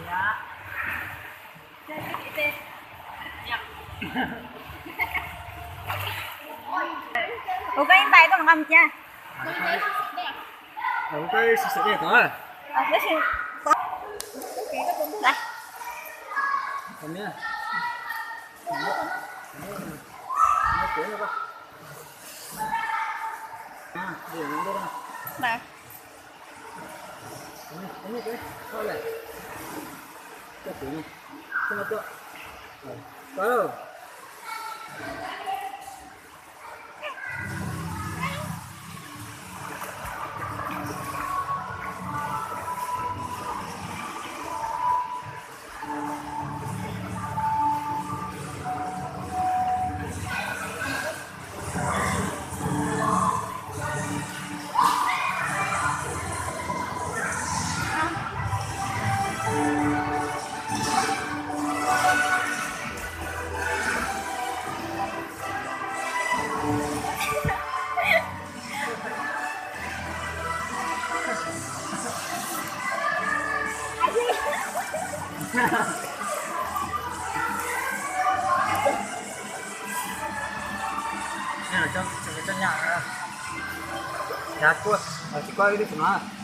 Ua koj ib npais tuaj nqa mus cia. Ua koj ib sawv dej tod. Tab sis, Cov nyam, cov kuj tsis kuaj ib tug no.